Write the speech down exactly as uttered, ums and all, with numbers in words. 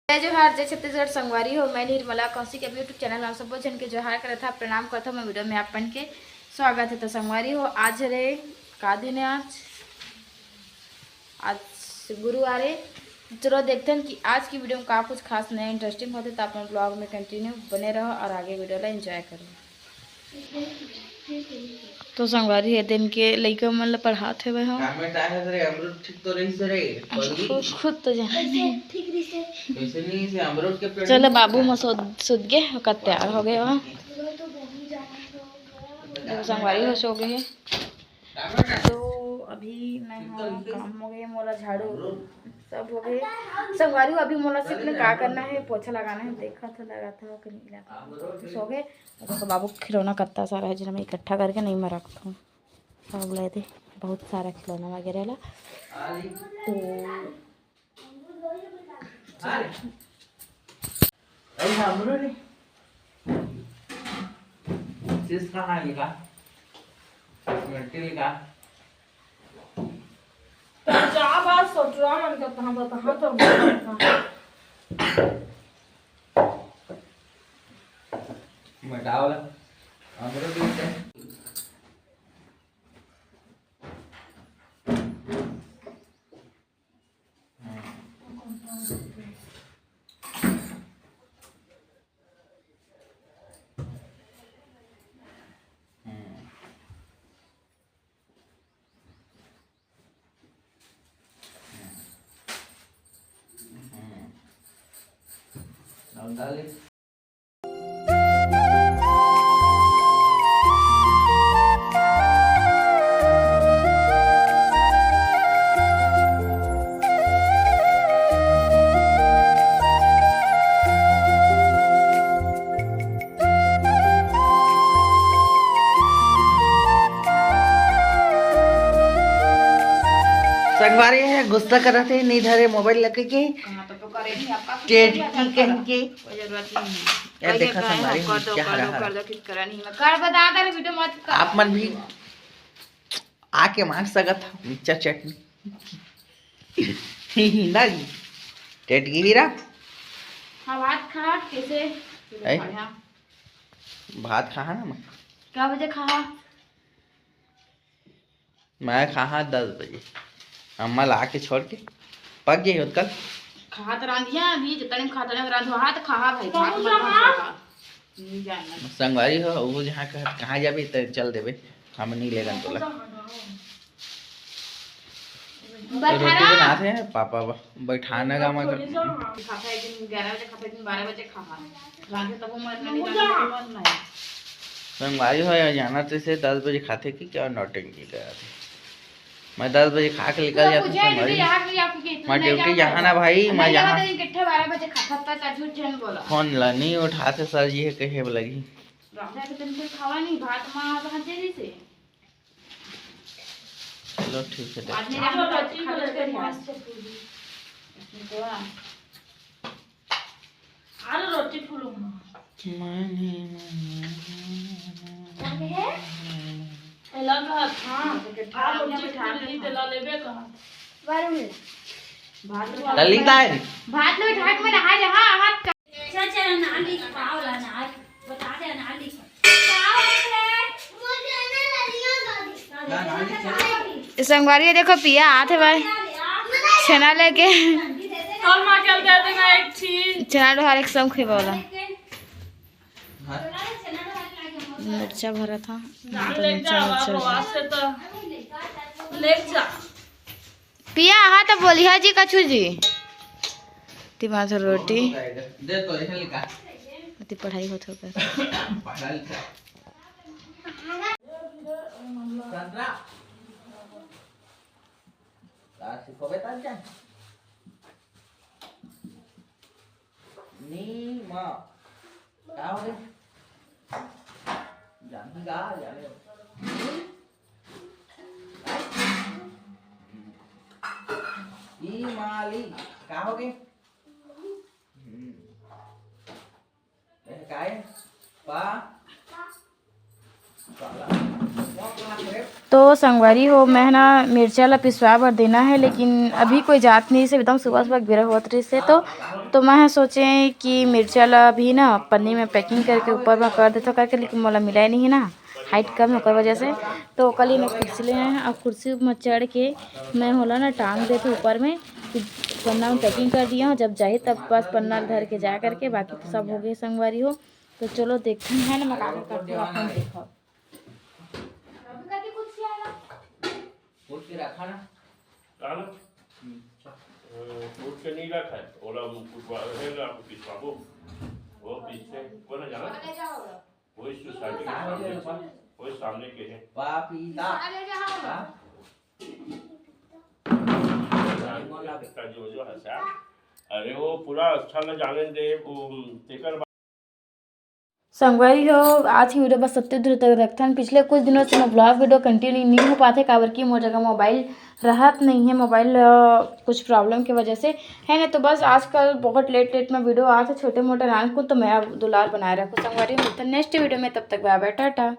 जय जोहार, जय छत्तीसगढ़। संगवारी हो, मैं निर्मला कौशिक, अब YouTube चैनल में आप सबो झन के जोहार करत हा, प्रणाम करत हा। मैं वीडियो में आप मन के स्वागत है। तो संगवारी हो, आज रे का दिन है? आज आज गुरुवार है। चलो देखते हैं कि आज की वीडियो में का कुछ खास नया इंटरेस्टिंग होते, तो आप मन ब्लॉग में कंटिन्यू बने रहो और आगे वीडियो ला एंजॉय करो। तो संगवारी, ये दिन के लइका मन ला पढ़ात हेवय हम। का में टाइम है रे, अमरूद ठीक तो रही से रे, पगली। खुद, खुद तो जाने नहीं। ठीक रही से। कैसे नहीं से अमरूद के पेड़ चलो, में बाबू का? मसोद सुत गए, ओकर तैयार हो गए वहाँ। तो संगवारी हो सो गए। तो अभी मैं, हाँ, काम हो गए मोला, झाड़ू सब हो गए। संगवारी हो, अभी मोला सिर्फ में का करना है, पोछा लगाना है। देखा था, लगा था कि नहीं लगा था। सो गए। तो बाबू खिलौना कत्ता सारा है, जिन्हें मैं इकट्ठा करके नहीं मैं रखता हूँ। सब ले दे, बहुत सारा खिलौना वगैरह ला। तो अरे हमरो ने। चीज कहाँ लिखा? घंटी लिखा। जा बात सोचुआ मन का तहाँ बताहा तो बताहा। मटावला। हमरो भी है। संगवारी है, गुस्सा करत हे, नी धरे मोबाइल लगे के। कहाँ तो करे नहीं, आपका कुछ टेट नहीं की आता। कह के। कोई जरूरत नहीं है। ये कहिए देखा कहे संगवारी हो, कर दो, क्या कर हरा दो, हरा। कर दो, कुछ करा नहीं। मैं कर बता दे, वीडियो मत कर। आप मन भी आके मांग सकत हो मिक्सचर चटनी। ना जी, टेट की हीरा। हाँ, भात खा, कैसे? ऐ? भात खा ना मैं। क्या बजे खा? मैं खाहा दस बजे। अम्मा ला के छोड़ के पक गई होत कल। खात रांधिया अभी, जितना दिन खाता नहीं रांधो हाथ खाहा भाई, भात मत खाहा। नहीं जानना। संगवारी हो, वो जहाँ कह-, कहाँ जाबे त चल देबे, हम नहीं लेगन तोला। तो रोटी बनात हे पापा, ब-, बैठाना गा मैं कर- खाता है, एक दिन ग्यारह बजे खाता है, एक दिन बारह बजे खाहा। रांधे तब वो मरना नहीं, रांधे तब वो मरना है। संगवारी हो, या जाना तो इसे दस बजे खाते कि क्या नौटंकी करत हे। मैं दस बजे खा के निकल जाता हूँ संगवारी। मैं ड्यूटी यहाँ ना भाई, मैं यहाँ। इकट्ठे बारह बजे खाता था, झूठ झन बोला। फोन ला नहीं उठाते सर जी, कहे लगी। राजा के दिन कोई खावा नहीं, भात माँ भात दे दी से। चलो ठीक है, देखते हैं। आलू रोटी फूलूंगा। मैंने, मैंने, मैंने, मैंने। तेला का, हाँ। आ रोटी फूल रही, तेला लेबे का। ललिता है। भात लो, ठाट में नहा जा, हाँ, हाथ का। चल, चल, ना लिख, पावला ना, बता दे, ना लिख। ए संगवारी, देखो पिया आत हे भाई, छेना लेके। तोर माँ चल दे देना एक ठी। छेना डोहार एक संग खेबे वाला। मिर्चा भरा था। ले जा, मिर्चा, मिर्चा। ले जा। पिया, हाँ तो बोलिहा जी कछु जी। तिमाथ रोटी। दे तो, इसे लिखा। अति पढ़ाई होत होकर। पढ़ा लिखा। संतरा। का सिखोबे तब जा। नी मा। का हो गए? जानही गा, जाने। ई माली, का हो गए? हम्म। ए, का है? पा? पाला। क्या बात है? तो संगवारी हो, मैं ना मिर्चा ला पिसवा बर देना है, लेकिन अभी कोई जात नहीं से, एकदम सुबह सुबह बेरा होत रहिस हे, तो तो मैं ह सोचे कि मिर्चा ला अभी ना पन्नी में पैकिंग करके ऊपर में कर देथो करके, लेकिन मोला मिला नहीं है ना, हाइट कम है ओकर वजह से। तो ओकर लिए मैं कुर्सी ले आए हैं और कुर्सी में चढ़ के मैं ओला ना टांग देथो ऊपर में, कि पन्ना में पैकिंग कर दिया हूँ, जब जाही तब बस पन्ना धर के जाया करके, बाकी तो सब हो गए संगवारी हो। तो चलो देखते हैं ना, मैं का का करती हूँ, आप मन देखो। उठ के रखा ना। काला उठ के नहीं रखा है, ओला कुटवा रहेगा, आपको पिसवाबो। वो पीछे वो ना जाना, वही सोसाइटी के सामने, वही सामने के है। पापीता। हाँ? जो जो हंसा, अरे वो पूरा अच्छा न जाने दे, वो तेकर संगवारी हो, आज की वीडियो बस सत्य दूर तक रखथन। पिछले कुछ दिनों से मैं ब्लॉग वीडियो कंटिन्यू नहीं हो पाते, काबर कि मोर जगह मोबाइल रहत नहीं है, मोबाइल अ, कुछ प्रॉब्लम की वजह से है ना। तो बस आजकल बहुत लेट लेट में वीडियो आते, छोटे मोटे नानकुन, तो मैं अब दुलार बनाए रखूँ संगवारी। मिलते नेक्स्ट वीडियो में, तब तक बाय बाय, टाटा।